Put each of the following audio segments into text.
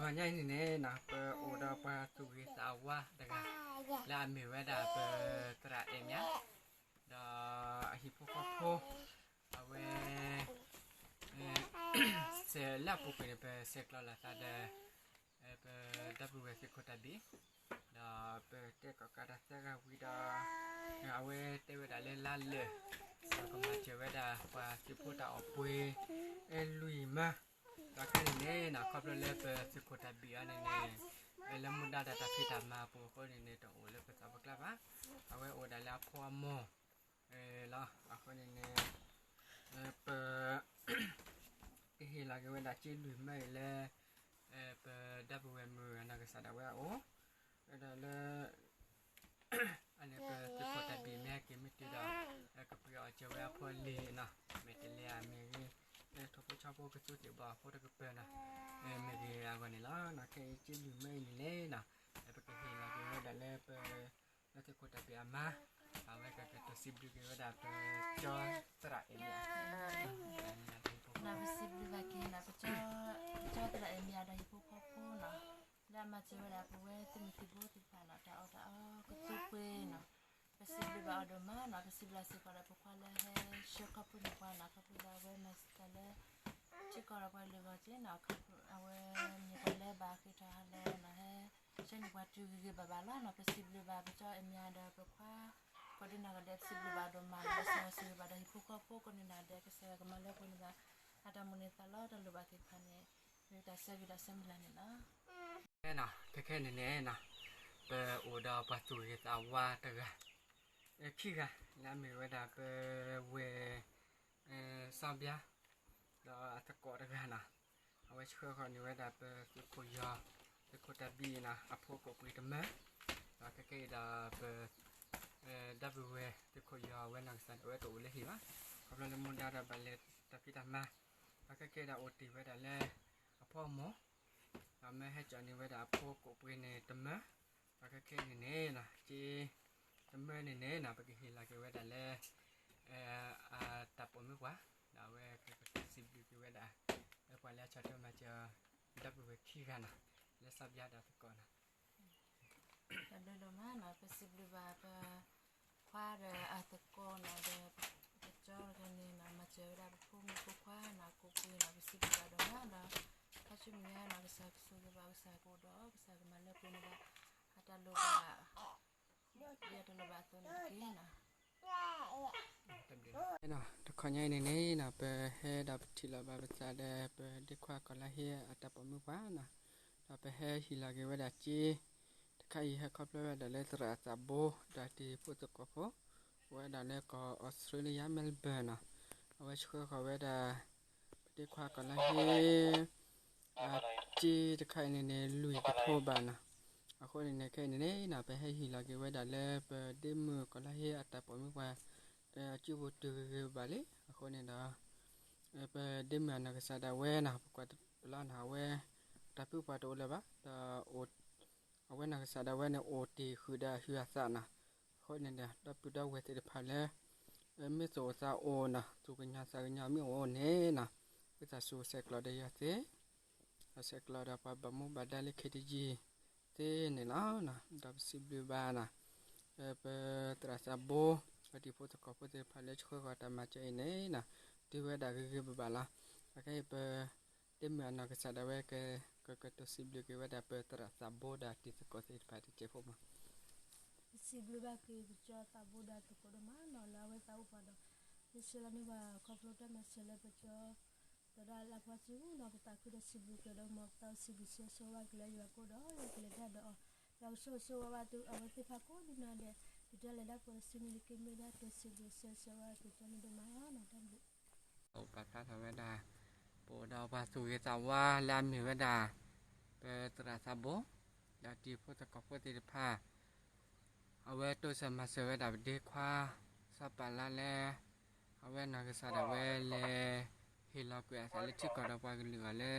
တနံၤညါအံၤန့ၣ်န့ၣ်နီၤ ပအိၣ်ဒီးပှၤသူၣ်ဂ့ၤသးဝါတဂၤ လၢအမ့ၢ်ဝဲဒၣ်ပသရၣ်အဲၣ်မၠး ဒီးအဟံၣ်ဖိဃီဖိ အဝဲ ဆဲးလၢအပူၤကွံာ်န့ၣ် ပဆဲးကျိးလိာ်သးဒီး ပဒီပုၢ်ဝဲၢ်သုးခိၣ်တၢ်ဘံၣ် ဒီးပတဲကီးကးတၢ်သၢဂၤဝံၤဒီး အဝဲတဲဝဲဒၣ်လၢလါလၢာ် ဒီးကမၤစၢၤဝဲဒၣ်ပှၤသုးဖိတၢ်အီၣ်ပှ့ၤ လွံၢ်မၢ ဒီးခဲအံၤန့ၣ်နီၤ ခီဖျိလၢပသုးခိၣ်တၢ်ဘံၣ်အံၤန့ၣ်န့ၣ် လၢမူဒါဒီးတၢ်ဖံးတၢ်မၤအပူၤအဃိန့ၣ်န့ၣ် တအိၣ်လၢပသးပကျါဘၣ်. အဝဲအိၣ်ဒၣ်လၢအဖိအမိၢ် လီၤ. အဃိန့ၣ်န့ၣ် ပ ကဟ့ၣ်လီၤက့ၤဝဲဒၣ်စ့လွံၢ်မၢအံၤလၢ ပဒီပုၢ်ဝဲၢ်မုၣ်အနီၢ်ကစၢ်ဒၣ်ဝဲအအိၣ် ဝဲဒၣ်လၢ အန့ၣ်ပသုးခိၣ်တၢ်ဘံၣ်မ့ၢ်ဟဲက့ၤမ့ၢ်တုၤဒီး ကပှ့ၤအီၣ်စၢၤဝဲအဖိအလံၤနီၤ မဲာ်တဲးလဲးဧါမ့ၢ်ဂ့ၤ ထိၣ်ဖိဆီဖိကသူသ့ၣ်ဘီၣ်ဖိတကပၤနီၤ မ့ၢ်ဂ့ၤအဂီၢ်န့ၣ်လီၤ. ခဲအံၤစ့လွံၢ်မၢအံၤန့ၣ်န့ၣ်နီၤ ပကဟ့ၣ်လီၤက့ၤဝဲဒၣ်လၢပ လၢသုးခိၣ်တၢ်ဘံၣ်အမါ အဝဲကကတိၤစံးဘျုးက့ၤဝဲဒၣ်ပကၠီသရၣ်အဲၣ်မၠး ပစံးဘျုးဘၣ်က့ၤနီၤ ပကၠီသရၣ်အဲၣ်မၠးဒီးဟံၣ်ဖိဃီဖိနီၤ လၢအမၤစၢၤဝဲဒၣ်ပဝဲသုးမုၢ်သံၣ်ဘိသ့ၣ်တဖၣ်နီၤ တၢ်အီၣ်တၢ်အီကသူပှ့ၤနီၤ ပစံးဘျုးဘၣ်အီၤဒိၣ်မးနီၤ ပစံးဘျုးစ့ၢ်ကီးဒီးပခွါလၢဟဲဆှၢခီဖျိန့ၢ်ပှၤနီၤ ခီဖျိလၢအဝဲမၤစၢၤတၢ်လၢ ထံကီၢ်ဒီးပှၤကလုာ်အဂီၢ်က့နီၤ အဝဲမ့ၢ်ပှၤလၢဘၣ်ဃ့ထီၣ်ဟးလၢနီၤ ဟဲဆှၢန့ၢ်ပှၤတုၤဂ့ၤဂ့ၤဘၣ်ဘၣ်လီၤနီၤ ပစံးဘျုးဘၣ်ပကၠီအဲၣ်မၠးဒီးပခွါ ကိးဒံနီၢ်ဂၤဒဲး ပစံးဘျုးဘၣ်ဒိၣ်မးနီၤ ပစံးဘျုးစ့ၢ်ကီးဒီးဟံၣ်ဖိဃီဖိကိးဒံနီၢ်ဂၤဒဲး ကစၢ်ယွၤကမၤလၢပှဲၤန့ၢ်ဘၣ် အတၢ်မိၣ်န့ၢ်သးလီတၢ်လိၣ်ဘၣ်သ့ၣ်တဖၣ်န့ၣ် မ့ၢ်တၢ်ဆၢဂ့ၤဒီးဆၢမုၢ်လၢ်န့ၣ်လီၤ. ခဲခဲန့ၣ်န့ၣ်နီၤ ပအိၣ်ဒီးပှၤသူၣ်ဂ့ၤသးဝါတဂၤ ခံဂၤ လၢအမ့ၢ်ဝဲဒၣ်ပဝဲၢ် စီဘျါ ဒီးအသကိးတဂၤနီၤ အဝဲဆှၢဃီၤန့ၢ်ဝဲဒၣ်ပသုးခိၣ်ယီၤ သုးခိၣ်တၢ်ဘံၣ်နီၤ အဖိကိးပှ့ၤတမၢ ဒီးခဲခဲအံၤဒီးပ ဒီပုၢ်ဝဲၢ်သုးခိၣ်ယီၤအဝဲနီၢ်ကစၢ်ဒၣ်ဝဲတအိၣ်လၢဟံၣ်ဘၣ် ခီဖျိလၢမူဒါဒီးဘၣ်လဲၤတၢ်ဖံးတၢ်မၤ ဒီးခဲခဲအံၤဒီးအိၣ်တ့ၢ်ဝဲဒၣ်လၢ အဖိအမိၢ် ဒီးမၢဟဲကၠီၣ်န့ၢ်ဝဲဒၣ်အဖိကိးပှ့ၤန့ၣ်တမၢ ဒီးခဲခဲအံၤန့ၣ်န့ၣ်နီၤ က့ တမၢန့ၣ်န့ၣ်နီၤ ပကဟ့ၣ်လီၤက့ၤဝဲဒၣ်လၢ အတၢ်ပိာ်မုၣ်ပှၢ် ဒီးအဝဲကကတိၤစံးဘျုးက့ၤဝဲဒၣ် ပှၤလၢအဆီၣ်ထွဲမၤစၢၤ ဒီပုၢ်ဝဲၢ်ခံဂၤနီၤ လၢစီဘျါဒီးသကိးနီၤ တၢ်ဘျုးဒိၣ်မးနီၤ ပစံးဘျုးဘၣ်ပခွါဒီးအသကိးနီၤ ဒီးပကၠီတဂၤန့ၣ်နီၤ မၤစၢၤဝဲဒၣ်ပဖိမုၣ်ဖိခွါနီၤ ကိးပှ့ၤနီၤ ပစံးဘျုးဘၣ်ဒိၣ်မးဒီး ခါဆူမဲာ်ညါနီၤ ကစၢ်ကဆိၣ်ဂ့ၤဘၣ် ကစၢ်ကအိၣ်ဒီး ကစၢ်ကမၤလၢပှဲၤန့ၢ်ဘၣ် အတၢ်လိၣ်ဘၣ် ဒ်အတၢ်လိၣ်ဘၣ်အသိးန့ၣ်တက့ၢ်နီၤ တခီညါအံၤန့ၣ်န့ၣ်နီၤ ပဟဲဒီးပထံၣ်လိာ်ဘၣ်ပသးဒီး ပဒ့ခွါကီၢ်လါဟ့အတၢ်ပိာ်မုၣ်ပှၢ်နီၤ ဒီးပဟဲဟ့ၣ်လီၤက့ၤဝဲဒၣ်စ့ တခါအံၤဟဲခီဖျိဝဲဒၣ်လၢသရၣ်သးဘိ ဒီးတံၤဖိသကိးဖိ အိၣ်ဝဲဒၣ်လၢကီၢ်အီစထြ့လယါ မဲလ်ဘၢၣ်နီၤ အဝဲဆှၢဃီၤဝဲဒၣ် ပဒ့ခွါကီၢ်လါဟ့ စ့တခါအံၤန့ၣ်န့ၣ် လွံၢ်ကထိဘးနီၤ အဃိန့ၣ်န့ၣ် ခဲအံၤန့ၣ်န့ၣ်နီၤ ပဟဲဟ့ၣ်လီၤက့ၤဝဲဒၣ်လၢ ပဒ့မုၣ်ကီၢ်လါဟ့အတၢ်ပိာ်မုၣ်ပှၢ် အစုပူၤတုၤဂ့ၤဂ့ၤဘၣ်လံ အဃိန့ၣ်ဒီး ပဒ့မုၣ်အနီၢ်ကစၢ်ဒၣ်ဝဲနီၤ ပကွၢ်တပလီနီၤ အဝဲ တၢ်ဖုပှၢ်တအိၣ်လၢၤဘၣ် ဒီး အဝဲနီၢ်ကစၢ်ဒၣ်ဝဲန့ၣ် အိၣ်တ့ၢ်ဃုာ်ဒီးအဟုးအသးနီၤ အဃိန့ၣ်ဒီး ဒီပုၢ်ဒီဝဲၢ်သ့ၣ်တဖၣ်လၢ မ့ၢ်သူၣ်အိၣ်သးအိၣ်နီၤ သူၣ်ကညီၤသးကညီၤမ့ၢ်အိၣ်န့ၣ်နီၤ ဝံသးစူၤဆဲးကျိးဒီးယၤသ့ ဒီးဆဲးကျိးဒီးပှၤဘၣ်မူဘၣ်ဒါလၢ ခ့တယံၤ သ့န့ၣ်လီၤ. ဒီးပစံးဘျုးဘၣ်နီၤ ပသရၣ်သးဘိ ပတံၤဖိသကိးဖိသ့ၣ်တဖၣ်လၢဆှၢဃီၤတၢ်မၤစၢၤအံၤန့ၣ်နီၤ တုၤဝဲဒၣ်ဂ့ၤဂ့ၤဘၣ်ဘၣ်လီၤ. ဒီးခဲအံၤပ ဒ့မုၣ်အနီၢ်ကစၢ်ဒၣ်ဝဲ ကကတိၤစံးဘျုးက့ၤဝဲဒၣ်ပသရၣ်သးဘိဒီးတံၤသကိးသ့ၣ်တဖၣ်တစဲးဖိမး ပစံးဘျုးဘၣ်က့ၤပကၠီသးဘိဒီးသကိးဒိၣ်မးနီၤ လၢအဝဲသးအိၣ်ပှၤဒီး မ့ၢ်ဆှၢလီၤန့ၢ်ပှၤခီဖျိတၢ်မၤစၢၤလၢပကၠီ ဒီးဒၣ်လၢပှၤစုပူၤနီၤ ပသးခုဒီးစံးဘျုးက့ၤဒီး မ်ပသးအိၣ်စံးဘျုးဆၢဆၢဝါက့ၤလၢယွၤကိးဒီး ယွၤကလဲၤတၢ်ဒီးအီၤ ယွၤကဆိၣ်ဂ့ၤဆိၣ်ဝါဘၣ်အဝဲသ့ၣ်တဖၣ်ကိးဒံနီၢ်ဒဲး တုၤတၢ်လဲၤဒၣ်ပှဲၤဆူညါလၢကမ့ၢ်ဒၣ်ကတိၤစံးဘျုးဆၢဆၢဝါက့ၤကၠီန့ၣ်ဒိၣ်မးလီၤနီၤ တၢ်ဘျုး ပာ်ဖျါထီၣ်ဝဲဒၣ် ပအိၣ်ဒီးပှၤသူၣ်ဂ့ၤသးဝါလၢအမ့ၢ်ဝဲဒၣ် ပသရၣ်သးဘိ ဒီးတံၤဖိသကိးဖိသ့ၣ်တဖၣ် အဝဲတိစၢၤမၤစၢၤဝဲဒၣ်ပဒ့ခွါ စီၤပာ်လါလၢ အဝဲနီၢ်ကစၢ်ဒၣ်ဝဲလဲၤ ဟ့ၣ်လီၤကွံာ်အသးလၢထံကီၢ်ဒီးပှၤကလုာ်အဂီၢ်လၢ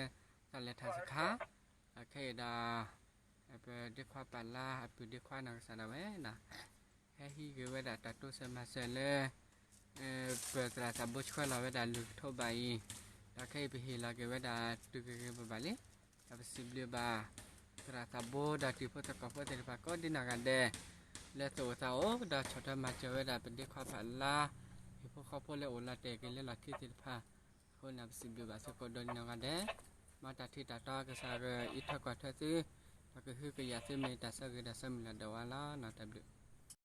တၢ်လဲၤထၣ်စခါ ဒီးခဲအံၤဒီး ပဒ့ခွါပာ်လါ အပုၢ်ဒ့ခွါနီၢ်ကစၢ်ဒၣ်ဝဲနီၤ ဟဲဟံးက့ၤဝဲဒၣ်တၢ်တိစၢၤမၤစၢၤလၢ ပသရၣ်သးဘိဆှၢလီၤဝဲဒၣ်လွံၢ်ကထိဘးအံၤ ဒီးခဲအံၤပဟ့ၣ်လီၤက့ၤဝဲဒၣ်တုၤဂ့ၤဂ့ၤဘၣ်ဘၣ်လံ ဒီးပစံးဘျုးဘၣ် သရၣ်သးဘိ ဒီးတံၤဖိသကိးဖိသ့ၣ်တဖၣ်ကိးဒ်နီၢ်ဂၤဒဲး လၢသးအိၣ်သးအိၣ် ဒီးဆီၣ်ထွဲမၤစၢၤဝဲဒၣ်ပဒ့ခွါဖးလါ ဟံၣ်ဖိဃီဖိလၢအိၣ်လီၤတဲာ်က့ၤလၢလီၢ်ခံသ့ၣ်တဖၣ်အဃိန့ၣ် ပစံးဘျုးဘၣ်သုကိးဒ်နီၢ်ဂၤဒဲး, မ်တၢ်ထံၣ်တၢ်တီကစၢ်ယွၤအံးထွဲကွၢ်ထွဲသု, ဒီးကဟုကယာ်သုမ့ၢ်တၢ်ဆၢဂ့ၤဒီးဆၢမုၢ်လၢ်ဒိၣ်ဝါလီၤ. နီၢ်တၢ်ဘျုး